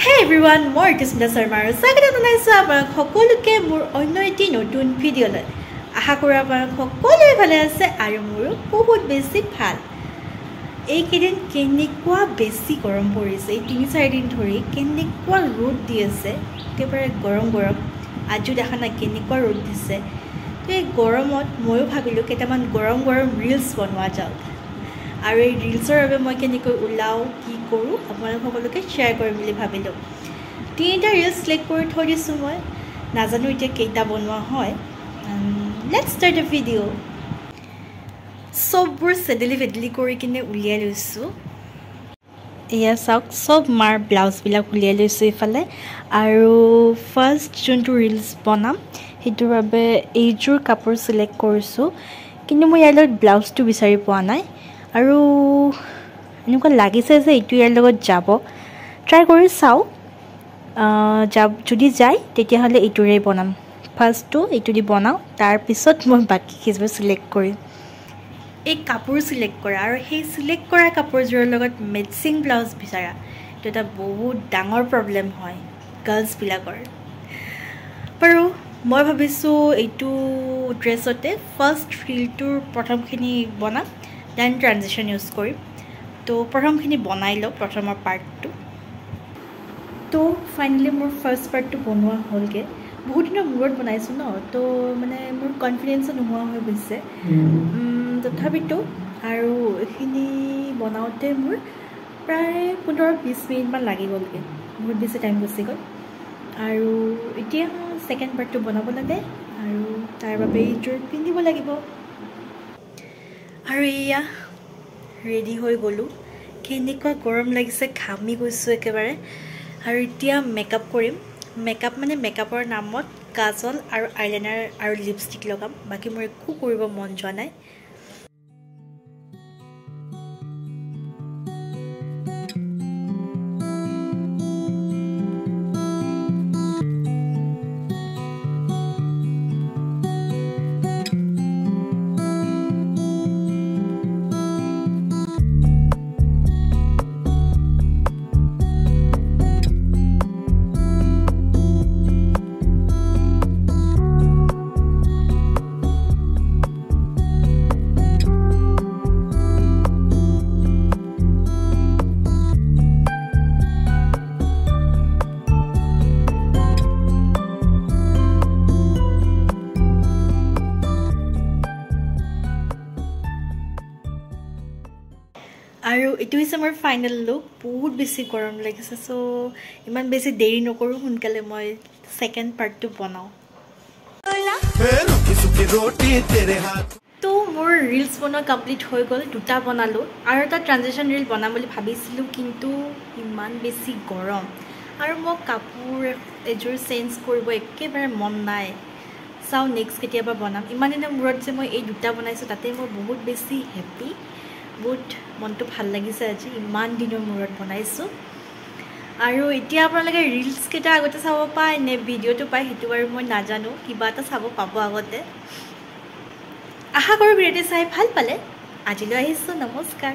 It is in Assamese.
Hey everyone, মই ৰিতুস্মিতা শৰ্মা আৰু স্বাগতম জনাইছোঁ আপোনালোক সকলোকে মোৰ অন্য এটি নতুন ভিডিঅ'লৈ। আশা কৰোঁ আপোনালোক সকলোৱে ভালে আছে আৰু মোৰো বহুত বেছি ভাল। এইকেইদিন কেনেকুৱা বেছি গৰম পৰিছে, এই 3-4 দিন ধৰি কেনেকুৱা ৰ'দ দি আছে, একেবাৰে গৰম গৰম। আজিও দেখা নাই কেনেকুৱা ৰ'দ দিছে। তো এই গৰমত ময়ো ভাবিলোঁ কেইটামান গৰম গৰম ৰিলচ বনোৱা যাওক, আৰু এই ৰিলচৰ বাবে মই কেনেকৈ ওলাওঁ কি কৰোঁ আপোনালোক সকলোকে শ্বেয়াৰ কৰিম বুলি ভাবিলোঁ। 3টা ৰিলচ চিলেক্ট কৰি থৈ দিছোঁ, মই নাজানো এতিয়া কেইটা বনোৱা হয়। Let's start the video. চববোৰ চেদেলি ভেদেলি কৰি কিনে উলিয়াই লৈছোঁ। এয়া চাওক, চব মাৰ ব্লাউজবিলাক উলিয়াই লৈছোঁ এইফালে। আৰু ফাৰ্ষ্ট যোনটো ৰিলচ বনাম সেইটোৰ বাবে এইযোৰ কাপোৰ চিলেক্ট কৰিছোঁ, কিন্তু মই ইয়াৰ লগত ব্লাউজটো বিচাৰি পোৱা নাই আৰু এনেকুৱা লাগিছে যে এইটো ইয়াৰ লগত যাব। ট্ৰাই কৰি চাওঁ, যদি যায় তেতিয়াহ'লে এইটোৰে বনাম। ফাৰ্ষ্টটো এইটো দি বনাওঁ, তাৰপিছত মই বাকী কিছুবোৰ চিলেক্ট কৰিম। এই কাপোৰ চিলেক্ট কৰা আৰু সেই চিলেক্ট কৰা কাপোৰযোৰৰ লগত মেটচিং ব্লাউজ বিচৰা, এইটো এটা বহুত ডাঙৰ প্ৰব্লেম হয় গাৰ্লছবিলাকৰ। বাৰু মই ভাবিছোঁ এইটো ড্ৰেছতে ফাৰ্ষ্ট ৰিলটোৰ প্ৰথমখিনি বনাম, then transition use কৰিম। তো প্ৰথমখিনি বনাই লওঁ, প্ৰথমৰ পাৰ্টটো। তো ফাইনেলি মোৰ ফাৰ্ষ্ট পাৰ্টটো বনোৱা হ'লগৈ। বহুত দিনৰ মূৰত বনাইছোঁ ন, তো মানে মোৰ কনফিডেঞ্চো নোহোৱা হৈ গৈছে তথাপিতো। আৰু এইখিনি বনাওঁতে মোৰ প্ৰায় 15-20 মিনিটমান লাগি গ'লগৈ, বহুত বেছি টাইম গুচি গ'ল। আৰু এতিয়া ছেকেণ্ড পাৰ্টটো বনাব লাগে আৰু তাৰ বাবে এইযোৰ পিন্ধিব লাগিব। আৰু এয়া ৰেডি হৈ গ'লোঁ। কেনেকুৱা গৰম লাগিছে, ঘামি গৈছোঁ একেবাৰে। আৰু এতিয়া মেকআপ কৰিম। মেকআপ মানে মেকআপৰ নামত কাজল আৰু আইলাইনাৰ আৰু লিপষ্টিক লগাম, বাকী মোৰ একো কৰিব মন যোৱা নাই। আৰু এইটো হৈছে মোৰ ফাইনেল লুক। বহুত বেছি গৰম লাগিছে, চ' ইমান বেছি দেৰি নকৰোঁ, সোনকালে মই ছেকেণ্ড পাৰ্টটো বনাওঁ। তো মোৰ ৰিলচ বনোৱা কমপ্লিট হৈ গ'ল, 2টা বনালোঁ। আৰু এটা ট্ৰানজেকশ্যন ৰিল বনাম বুলি ভাবিছিলোঁ, কিন্তু ইমান বেছি গৰম আৰু মই কাপোৰ এযোৰ চেঞ্জ কৰিব একেবাৰে মন নাই। চাওঁ নেক্সট কেতিয়াবা বনাম। ইমান দিনৰ মূৰত যে মই এই 2টা বনাইছোঁ, তাতে মই বহুত বেছি হেপ্পী, বহুত মনটো ভাল লাগিছে আজি ইমান দিনৰ মূৰত বনাইছোঁ। আৰু এতিয়া আপোনালোকে ৰিলচকেইটা আগতে চাব পায় নে ভিডিঅ'টো পায় সেইটো বাৰু মই নাজানো, কিবা এটা চাব পাব আগতে। আশা কৰোঁ ভিডিঅ'টো চাই ভাল পালে। আজিলৈ আহিছোঁ, নমস্কাৰ।